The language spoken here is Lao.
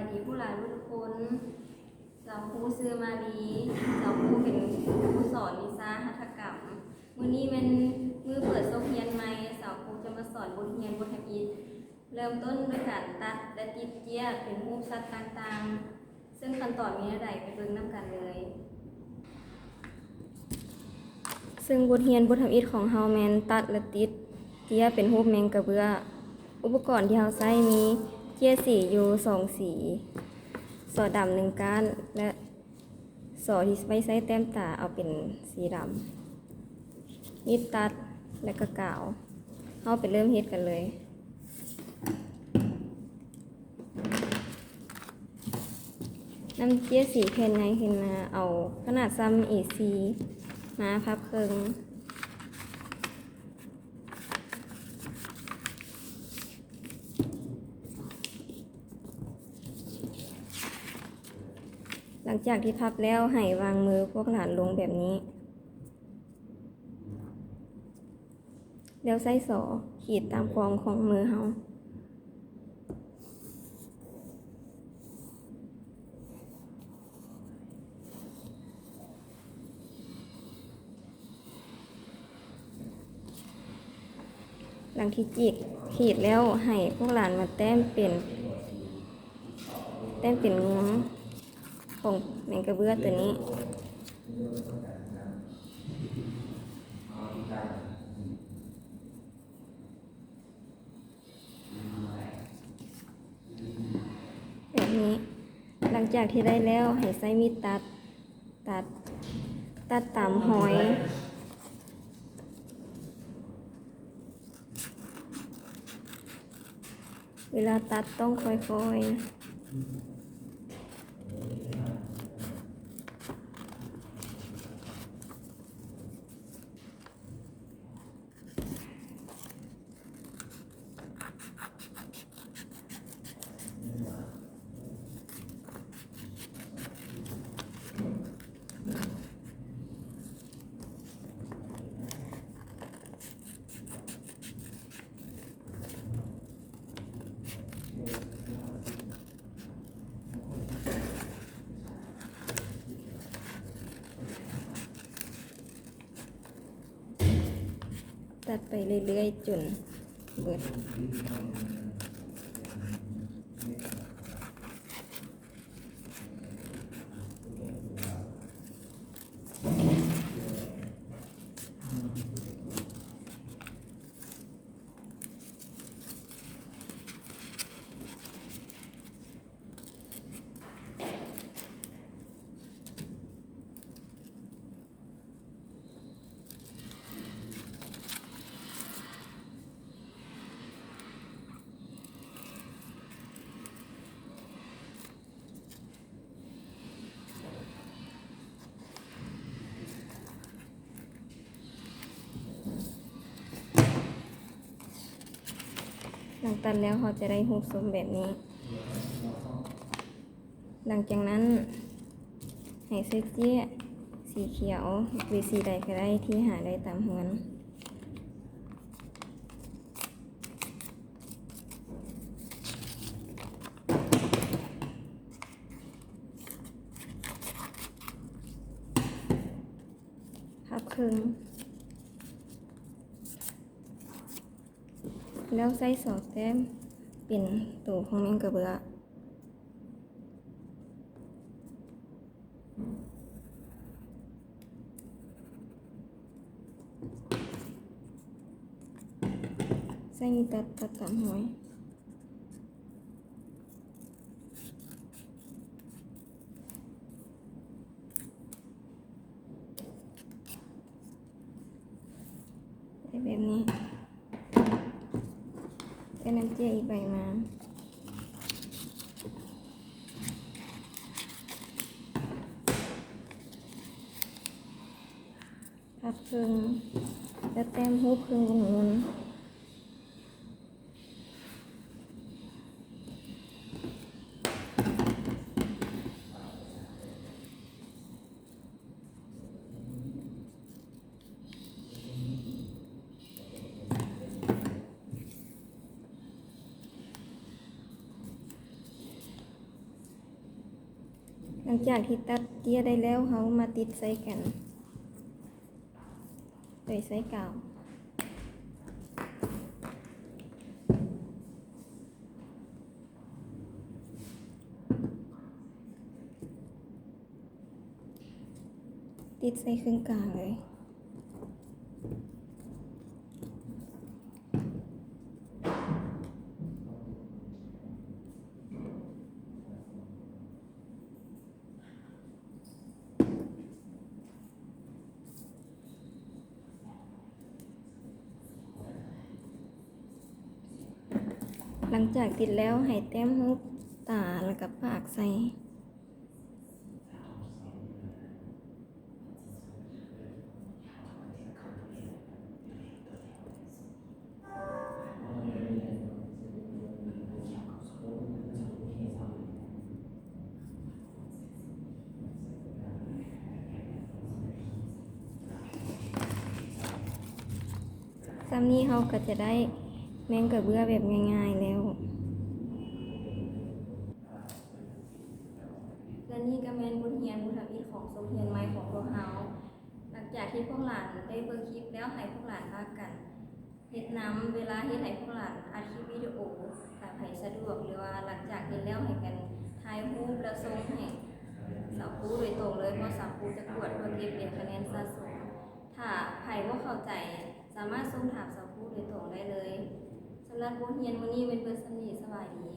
ສະບາຍດີຜູ້ຫຼາຍທຸກຄົນ. ສາວຄູຊື່ມາລີ, ສາວຄູເປັນຄູສອນວິຊາຫັດຖະກຳ. ມື້ນີ້ແມ່ນມື້ເປີດສົກຮຽນໃໝ່, ສາວຄູຈະມາສອນບົດຮຽນບົດທຳອິດ ເລີ່ມຕົ້ນດ້ວຍການຕັດ ແລະ ຕິດເຈ້ຍເປັນຮູບສັດຕ່າງໆ, ເຊິ່ງຂັ້ນຕອນມີແນວໃດ ໄປເບິ່ງນຳກັນເລີຍ. ເຊິ່ງບົດຮຽນບົດທຳອິດຂອງເຮົາແມ່ນຕັດ ແລະ ຕິດເຈ້ຍເປັນຮູບແມງກະເບື້ອ. ອຸປະກອນທີ່ເຮົາໃຊ້ມີເຈ້ຍສີຢູ່ສອງສີ, ສໍດຳໜຶ່ງກ້ານ ແລະ ສໍທີ່ໄວ້ໃຊ້ແຕ້ມຕາເອົາເປັນສີດຳ, ມີດຕັດ ແລະ ກະກາວ. ເຮົາໄປເລີ່ມເຮັດກັນເລີຍ. ນຳເຈ້ຍສີແຜ່ນໃຫຍ່ຂຶ້ນມາ, ເອົາຂະໜາດສ່ຳເອສີ່ມາພັບເຄິ່ງ. ຫຼັງຈາກທີ່ພັບແລ້ວ, ໃຫ້ວາງມືພວກຫຼານລົງແບບນີ້ ແລ້ວໃຊ້ສໍຂີດຕາມຂອງຂອງມືເຮົາ. ຫຼັງທີ່ຈີກຂີດແລ້ວ, ໃຫ້ພວກຫຼານມາແຕ້ມເປັນ ແຕ້ມເປັນງວງຂອງແມງກະເບື້ອຕົວນີ້. ແບບນີ້. ຫຼັງຈາກທີ່ໄດ້ແລ້ວ, ໃຫ້ໃຊ້ມີດຕັດ, ຕັດ, ຕັດຕາມຮອຍ. ເວລາຕັດຕ້ອງຄ່ອຍໆ. ຕັດໄປເລື້ອຍໆ ຈົນເບິດ. ຫຼັງຕັດແລ້ວ ເຮົາຈະໄດ້ຮູບຊົມແບບນີ້. ຫຼັງຈາກນັ້ນ ໃຫ້ໃຊ້ເຈ້ຍສີຂຽວ ຫຼື ສີໃດກໍໄດ້ທີ່ຫາໄດ້ຕາມເຮືອນ. ພັບເຄິ່ງ ແລ້ວໃຊ້ສໍແຕ້ມເປັນໂຕຂອງແມງກະເບື້ອ. ໃຊ້ມີດຕັດ ຕັດຕາມຮອຍ. ໄດ້ແບບນີ້. ແລ້ວນຳເຈ້ຍອີກໃບມາ ພັບເຄິ່ງ ແລ້ວແຕ້ມຮູບເຄິ່ງວົງມົນ. ແ ຫຼັງຈາກທີ່ຕັດເຕ້ຍໄດ້ແລ້ວ, ເຮົາມາຕິດໃສ່ກັນໂດຍໃຊ້ກາວ. ຕິດໃສ່ເຄິ່ງກາງເລີຍ. ຫຼັງຈາກຕິດແລ້ວ, ໃຫ້ແຕ້ມຮູບຕາ ແລ້ວກໍປາກໃສ່. ສ່ຳນີ້ເຮົາກໍຈະໄດ້ແມງກະເບື້ອແບບງ່າຍໆແລ້ວ. ແລະນີ້ກໍແມ່ນບົດຮຽນບຸນທຳອິດຂອງສົກຮຽນໃໝ່ຂອງພວກເຮົາ. ຫຼັງຈາກທີ່ພວກຫຼານໄດ້ເບິ່ງຄລິບແລ້ວ, ໃຫ້ພວກຫຼານພາກັນເຮັດນຳ. ເວລາເຮັດໃຫ້ພວກຫຼານອັດຄລິບວິດີໂອ, ຖ້າໃຜສະດວກ ຫຼືວ່າຫຼັງຈາກເຮັດແລ້ວໃຫ້ກັນຖ່າຍຮູບແລ້ວສົ່ງໃຫ້ສາວຄູໂດຍຕົງເລີຍ, ເພາະສາວຄູຈະກວດເພື່ອເກັບເປັນຄະແນນສະສົມ. ຖ້າໃຜບໍ່ເຂົ້າໃຈ, ສາມາດສົ່ງຖາມສາວຄູໂດຍຕົງໄດ້ເລີຍ. ສຳລັບບົດຮຽນມື້ນີ້ແມ່ນເບິດສ່ຳນີ້. ສະບາຍດີ.